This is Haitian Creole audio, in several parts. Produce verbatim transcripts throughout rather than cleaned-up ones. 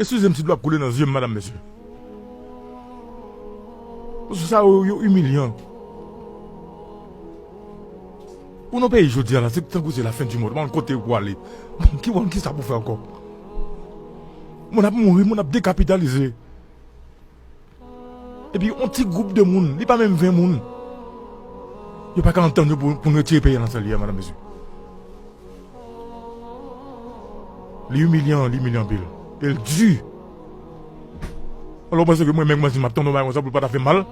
Eskize m si dlo ap koule nan zye m, madanm, mesye. Paske sa yo, yo imilyan. Ou nan peyi jodi a la, se tankou se la fen di mond. Ou pa konn kote ou ale. Ki, ki sa pou fè ankò? Moun ap mouri, moun ap dekapitalize. Epi yon ti gwoup de moun, li pa menm ven moun, yo pa ka antann yo pou, pou nou retire peyi a nan sa li a, madanm, mesye. Li imilyan, li imilyan anpil. E l di. Alò, ou panse ke mwen menm, mwen, si m ap tande yon bagay konsa, pou l pa ta fè m mal?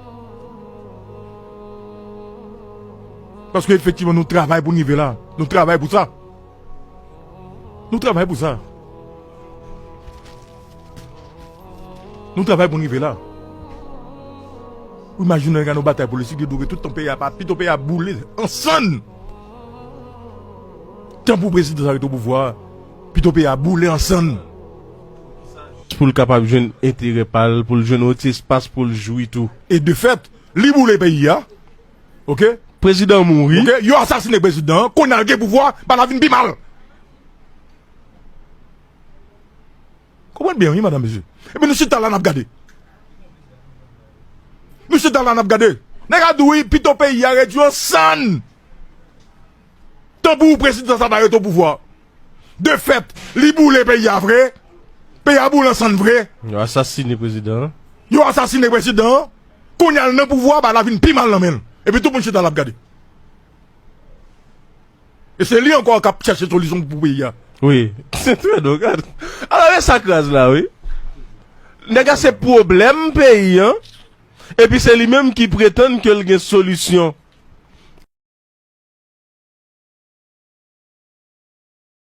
Paske efektivman, nou travay pou n rive la. Nou travay pou sa. Nou travay pou sa. Nou travay pou n rive la. Ou imajine w gade yon batay politik, li dwe tout tan peyi a pa, pito peyi a boule an sann. Tan pou prezidan sa rete o pouvwa, pito peyi a boule an sann. Pou l kapab jwenn enterè pa l, pou l jwenn yon ti espas pou l jwi tou. E de fèt, li boule peyi a. Oke? Prezidan mouri. Oke? Yo asasine prezidan an, kounye a l gen pouvwa, bagay la vin pi mal. Konprann byen, wi, madanm, mesye. Epi nou chita la, n ap gade. Nou chita la, n ap gade. Nèg la di w, wi, pito peyi a redui an sann. Tan pou prezidan sa ta rete o pouvwa. De fèt, li boule peyi a vre. Peyi a boule an sann vre. Yo asasine prezidan an. Yo asasine prezidan an. Kounye a l nan pouvwa, bagay la vin pi mal nan men l. Epi tout moun chita la ap gade. E se li ankò k ap chèche solisyon pou peyi a. Wi, se trè dwòl. Alò, e sa k raz la, wi. Nèg la se pwoblèm peyi an. Epi se li menm ki pretann ke l gen solisyon.